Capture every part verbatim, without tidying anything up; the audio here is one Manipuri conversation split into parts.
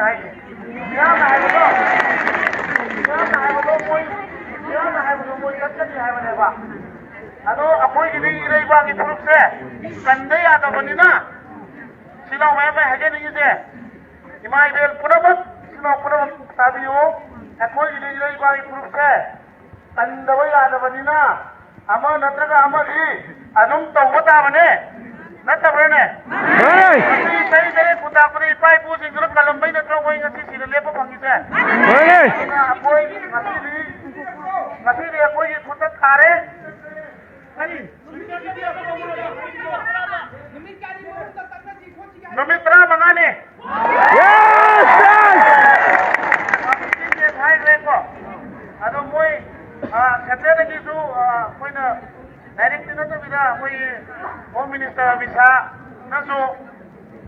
ꯍꯥꯏꯁꯦ꯫ ꯃꯤꯌꯥꯝꯅ ꯍꯥꯏꯕꯗꯣ, ꯃꯤꯌꯥꯝꯅ ꯍꯥꯏꯕꯗꯣ ꯃꯣꯏ, ꯃꯤꯌꯥꯝꯅ ꯍꯥꯏꯕꯗꯣ ꯃꯣꯏ ꯆꯠꯀꯅꯤ ꯍꯥꯏꯕꯅꯦꯕ꯫ ꯑꯗꯣ ꯑꯩꯈꯣꯏꯒꯤꯗꯤ ꯏꯔꯩꯕꯥꯛꯀꯤ ꯐꯨꯔꯨꯞꯁꯦ ꯀꯟꯗ ꯌꯥꯗꯕꯅꯤꯅ, ꯁꯤ ꯂꯥꯎ ꯃꯌꯥꯝ ꯑꯩ ꯍꯥꯏꯖꯅꯤꯡꯉꯤꯁꯦ, ꯏꯃꯥ ꯏꯕꯦꯜ ꯄꯨꯝꯅꯃꯛ, ꯏꯆꯤꯜ ꯏꯅꯥꯎ ꯄꯨꯝꯅꯃꯛ ꯇꯥꯕꯤꯌꯨ꯫ ꯑꯩꯈꯣꯏꯒꯤꯗꯤ ꯏꯔꯩꯕꯥꯛꯀꯤ ꯐꯨꯔꯨꯞꯁꯦ ꯀꯟꯗꯕ ꯌꯥꯗꯕꯅꯤꯅ, ꯑꯃ ꯅꯠꯇ꯭ꯔꯒ ꯑꯃꯗꯤ ꯑꯗꯨꯝ ꯇꯧꯕ ꯇꯥꯕꯅꯦ, ꯅꯠꯇꯕ꯭ꯔꯅꯦ? ꯃꯥꯅꯦ꯫ ꯉꯁꯤ ꯆꯍꯤ ꯇꯔꯦꯠ ꯄꯨ ꯇꯥꯛꯄꯗ ꯏꯄꯥ ꯏꯄꯨꯁꯤꯡꯗꯨꯅ ꯀꯜꯂꯝꯕꯩ ꯅꯠꯇ꯭ꯔꯣ ꯑꯩꯈꯣꯏ ꯉꯁꯤ ꯁꯤꯗ ꯂꯦꯞꯄ ꯐꯪꯉꯤꯁꯦ? ꯃꯥꯅꯦ꯫ ꯑꯗꯨꯅ ꯑꯩꯈꯣꯏ ꯉꯁꯤꯗꯤ, ꯉꯁꯤꯗꯤ ꯑꯩꯈꯣꯏꯒꯤ ꯈꯨꯠꯇ ꯊꯥꯔꯦ꯫ ꯀꯔꯤ? ꯅꯨꯃꯤꯠ ꯇꯔꯥꯃꯉꯥꯅꯤ꯫ ꯍꯥꯏꯈ꯭ꯔꯦꯀꯣ꯫ ꯑꯗꯣ ꯃꯣꯏ, ꯑ, ꯁꯦꯟꯇ꯭ꯔꯦꯜꯗꯒꯤꯁꯨ, ꯑ, ꯑꯩꯈꯣꯏꯅ ꯗꯥꯏꯔꯦꯛꯇꯤ ꯅꯠꯇꯕꯤꯗ ꯑꯩꯈꯣꯏꯒꯤ ꯍꯣꯝ ꯃꯤꯅꯤꯁꯇꯔ ꯑꯃꯤꯠ ꯁꯥꯍꯅꯁꯨ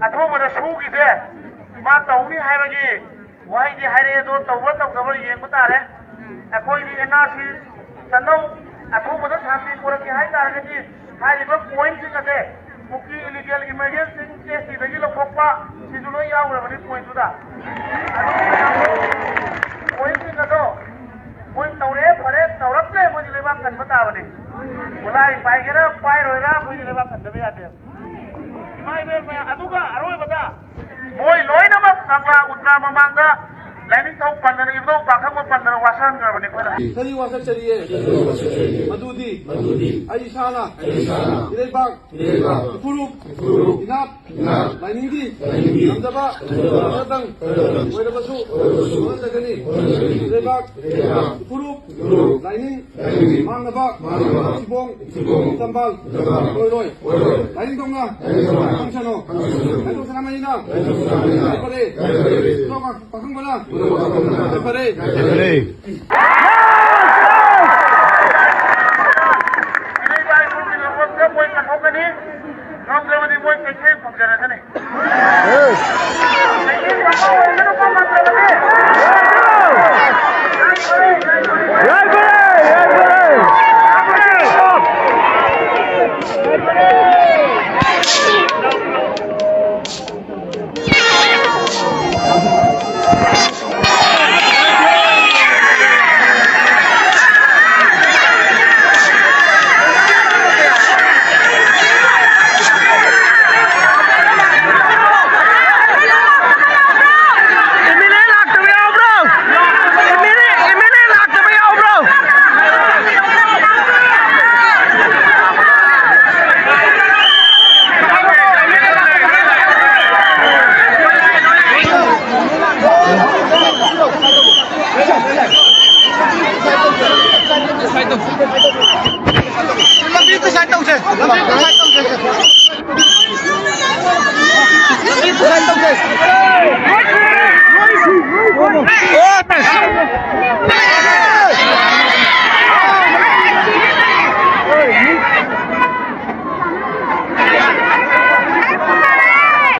ꯑꯊꯨꯕꯗ ꯁꯨꯒꯤꯁꯦ ꯃꯥ ꯇꯧꯅꯤ ꯍꯥꯏꯕꯒꯤ ꯋꯥꯍꯩꯗꯤ ꯍꯥꯏꯔꯛꯑꯦ, ꯑꯗꯣ ꯇꯧꯕ꯭ꯔꯥ ꯇꯧꯗꯕ꯭ꯔꯥ ꯌꯦꯡꯕ ꯇꯥꯔꯦ꯫ ꯑꯩꯈꯣꯏꯒꯤ ꯑꯦꯟ ꯑꯥꯔ ꯁꯤ ꯆꯠꯅꯧ, ꯑꯊꯨꯕꯗ ꯁꯥꯟꯇꯤ ꯄꯨꯔꯛꯀꯦ ꯍꯥꯏ ꯇꯥꯔꯒꯗꯤ ꯍꯥꯏꯔꯤꯕ ꯄꯣꯏꯟꯠꯁꯤꯡ ꯑꯁꯦ, ꯀꯨꯀꯤ ꯏꯂꯤꯒꯦꯜ ꯏꯃꯥꯏꯒ꯭ꯔꯦꯟꯁꯤꯡ ꯑꯦꯁ ꯇꯤꯗꯒꯤ ꯂꯧꯊꯣꯛꯄ, ꯁꯤꯁꯨ ꯂꯣꯏ ꯌꯥꯎꯈ꯭ꯔꯕꯅꯤ ꯄꯣꯏꯟꯠꯇꯨꯗ꯫ ꯄꯣꯏꯟꯠꯁꯤꯡ ꯑꯗꯣ ꯃꯣꯏ ꯇꯧꯔꯦ, ꯐꯔꯦ, ꯇꯧꯔꯛꯇ꯭ꯔꯦ, ꯃꯣꯏꯗꯤ ꯂꯩꯕꯥꯛ ꯀꯟꯕ ꯇꯥꯕꯅꯤ꯫ ꯈꯨꯠꯂꯥꯏ ꯄꯥꯏꯒꯦꯔꯥ ꯄꯥꯏꯔꯣꯏꯔꯥ, ꯃꯣꯏꯗꯤ ꯂꯩꯕꯥꯛ ꯀꯟꯗꯕ ꯌꯥꯗꯦ꯫ ꯏꯃꯥ ꯏꯕꯦꯝꯃ, ꯑꯗꯨꯒ ꯑꯔꯣꯏꯕꯗ ꯃꯣꯏ ꯂꯣꯏꯅꯃꯛ ꯀꯪꯂꯥ ꯎꯇ꯭ꯔꯥ ꯃꯃꯥꯡꯗ ꯂꯥꯏꯅꯤꯡꯊꯧ ꯄꯟꯗꯅ, ꯏꯕꯨꯙꯧ ꯄꯥꯈꯪꯕ ꯄꯟꯗꯅ ꯋꯥꯁꯛꯍꯟꯈ꯭ꯔꯕꯅꯤ ꯑꯩꯈꯣꯏꯅ꯫ ꯆꯍꯤ ꯋꯥꯁꯛꯆꯔꯤꯌꯦ꯫ ꯃꯗꯨꯗꯤ ꯑꯩ ꯏꯁꯥꯅ ꯏꯔꯩꯕꯥꯛ ꯏꯐꯨꯔꯨꯞ ꯏꯅꯥꯠ ꯂꯥꯏꯅꯤꯡꯒꯤ ꯉꯝꯖꯕ ꯈꯔꯗꯪ ꯑꯣꯏꯔꯕꯁꯨ ꯍꯣꯠꯅꯖꯒꯅꯤ꯫ ꯏꯔꯩꯕꯥꯛ ꯏꯐꯨꯔꯨꯞ ꯂꯥꯏꯅꯤꯡ ꯃꯥꯡꯅꯕ ꯁꯤꯕꯣꯡ ꯇꯝꯕꯥꯜ ꯑꯣꯏꯔꯣꯏ꯫ ꯂꯥꯏꯅꯤꯡꯊꯧꯅ ꯈꯪꯁꯅꯨ꯫ ꯂꯥꯏꯅꯤꯡꯊꯧ ꯁꯅꯥꯃꯍꯤꯅ ꯌꯥꯏꯐꯔꯦ꯫ ꯄꯥꯈꯪꯕꯅ ꯌꯥꯏꯐꯔꯦ꯫ ꯏꯔꯩꯕꯥꯛ ꯏꯐꯨꯔꯨꯞꯀꯤ ꯂꯝꯕꯝꯗ ꯃꯣꯏ ꯀꯠꯊꯣꯛꯀꯅꯤ꯫ ꯉꯝꯗ꯭ꯔꯕꯗꯤ ꯃꯣꯏ ꯀꯩꯊꯦꯜ ꯐꯪꯖꯔꯁꯅꯤ꯫ ꯂꯝꯕꯤ ꯑꯝꯇ ꯁꯥꯏꯠ ꯇꯧꯁꯦ꯫ ꯂꯝꯕꯤ ꯑꯝꯇ ꯁꯥꯏꯠ ꯇꯧꯁꯦ꯫ ꯂꯝꯕꯤ ꯑꯝꯇ ꯁꯥꯏꯠ ꯇꯧꯁꯦ꯫